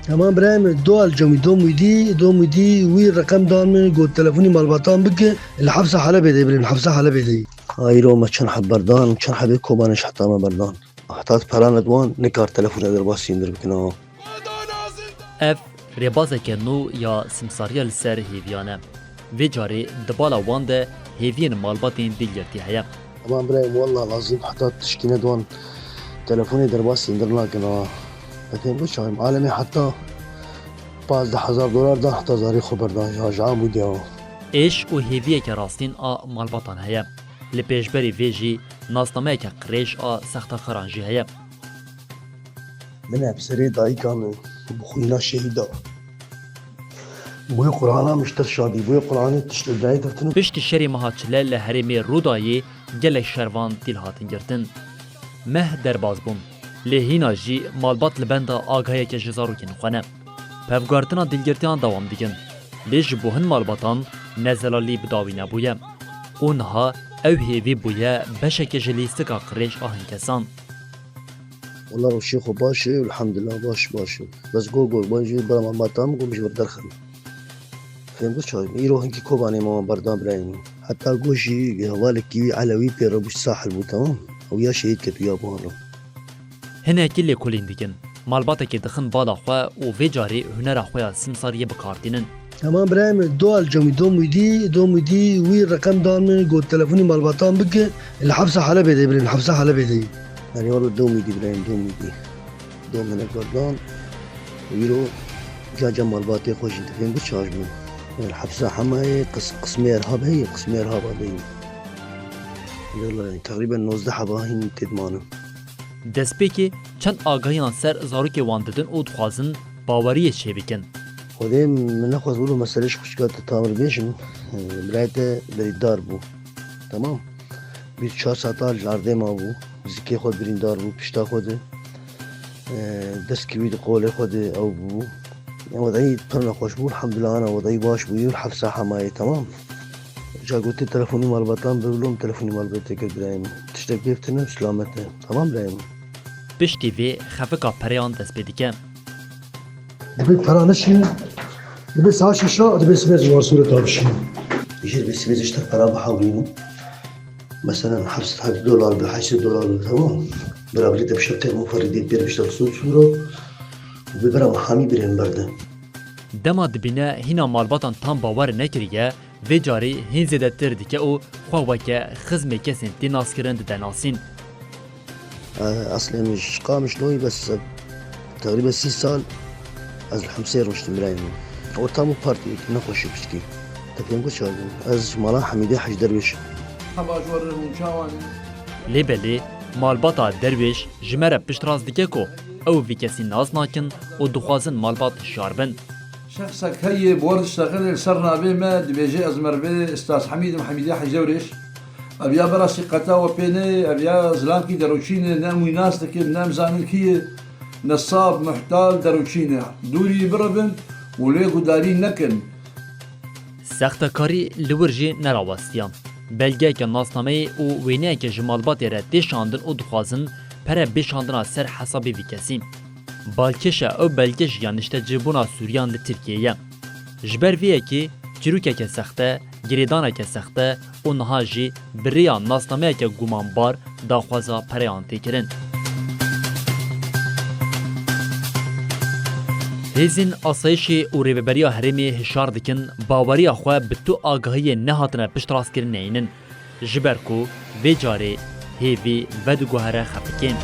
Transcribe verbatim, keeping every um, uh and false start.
Heman birayê min, do elcomî, do mûdî, do mûdî wî reqem dan min, got telefonî malbatan bike, li hefsa Helebê de, birê min, hefsa Helebê de. Ayro me çend heb berdan, çend hebê Kobanê ji heta me berdan. Heta tu pera nedwan, nikar telefona derbas sîndir bikin, ha. Ev rêbazeke nû ya simsariya li ser hêviyan e. Vê carê di bala wan de hêviyên malbatên dîlgirtî heye. Aman birayê min, wallah lazim heta tişkî nedwan telefonê derbas sîndir nakin, ha. Te fêm kir çaxê min, alemê heta pazdeh hezar dolar da heta zarê xwe berdan, ji, ji a bû diya. Êş û hêviyeke rastîn a malbatan heye. Li pêşberî vê jî nasnameyeke qirêj a sextekaran jî heye. Min ev serê dayika min bi xwîna şehîda. Boyê Qur'ana min ji te şadî, boyê Qur'anê tişt li dayê girtin. Piştî şerê meha çile li herêmê Rûdayê gelek şervan dîl hatin girtin. Meh derbas bûn. Lê hîna jî malbat li benda agahiyeke ji zarokên xwe ne. Pevguhertina dîlgirtiyan dewam dikin. Lê ji bo hin malbatan ne zelalî bi dawî nebûye. Û niha ew hêvî bûye beşeke ji lîstika qirêj a hin kesan. Wela rewşê xwe baş e, elhamdulillah, baş, baş e. Bes go, go, ben jî bera malbatan min, go min ji vir derxin. Fêm kir çaxê min, îro hinkî Kobanê me wan berdan birayê min. Heta go jî hevalekî wî Elewî pê re bû, ji Sahil bû, temam. Ew ya şehîd ket û ya bû hano. Hinekî lêkolîn dikin. Malbatekê dixin bala xwe û vê carê hunera xwe ya simsariyê bi kar tînin. Heman birayê min, do elcomî, do mûdî, do mûdî wî reqem dan min, got telefonî malbatan bike, li hefsa Helebê de, birê min, hefsa Helebê de. Yanî wela do mûdî birayê min, do mûdî. Do min berdan, îro ca ca malbatê xwe jî difêm bi çaş bûn. Li hefsa Hemayê qis-, qismê Erhab heye, qismê Erhaba de ye. Wela teqrîben nozdeh heba hîn tê dimanin. Destpêkê çend agahiyan ser zarokê wan didin û dixwazin baweriyê çêbikin. Xwedê min nexwest wilo meselê ji xwişka te tamir bêjim. Birayê te birîndar bû. Temam. Bîst û çar saeta li erdê mabû. Zikê xwe birîndar bû, pişta xwe de. Destki wî di qolê xwe de ew bû. Wedayî pir nexweş bû, elhamdulillah, ana wedayî baş bû, yû hefsa Hemayê, temam. Ca gotê telefonî malbatan bibilo, min telefonî malbatê kir birayê min. Tiştek pê tune, silamet e. Tamam birayê min. Piştî vê xefika pereyan dest pê dike. Dibê pera neşînin, dibê saet şeşa, dibê sibê ji wan sûreta bişînin. Jê dibê sibê ji te pera bihewlînin. Meselen, heft sed dolar bi, heşt sed dolar bi, tamam. Bira bilê te bişte te muferîdê pêr bişte sûr sûra. Bi bira mehamî birên berde. Dema dibîne hîna malbatan tam bawer nekiriye, vê carî hîn zêdetir dike û xwe weke xizmê kesên tê naskirin dide nasîn. Eslê min ji Qamişloyê, bes ez teqrîben sî sal ez li Hemsê rûniştim birayê min. Ortam û partî nexweşî piçkî. Te fêm kir çawa bû? Ez ji mala Hemîdê Hec Derwêş im. Heba ji we re hûn çawan in? Lê belê malbata Derwêş ji me re piştrast dike ku ew vî kesî nas nakin û dixwazin malbat hişyar bin. Şexsek heye bi we re diştexile, li ser navê me dibêje ez merivê Ustaz Hemîd im, Hemîdê Hec Derwêş. Ev ya bera sîqeta we pê neyê, ev ya zilamkî Derûçîn e, ne em wî nas dikin, ne em zanin kî ye, nesab, muhtal, Derûçîn e. Dûrî biribin û lê gudarî nekin. Sextekarî li wir jî nerawestiya. Belgeyeke nasnameyê û wêneyeke ji malbatê re tê şandin û dixwazin pere bê şandina ser hesabê vî kesî. Balkêşa ew belge jî ya niştecîbûna Sûriyan li Tirkiyê ye. Ji ber vê yekê çîrokeke sexte, girêdaneke sexte û niha jî bi rêya nasnameyeke gumanbar daxwaza pereyan tê kirin. Hêzên asayişê û rêveberiya herêmê hişyar dikin, baweriya xwe bi tu agahiyên nehatine piştrastkirinê hînin. Ji ber ku vê carê hêvî vediguhere xefikên.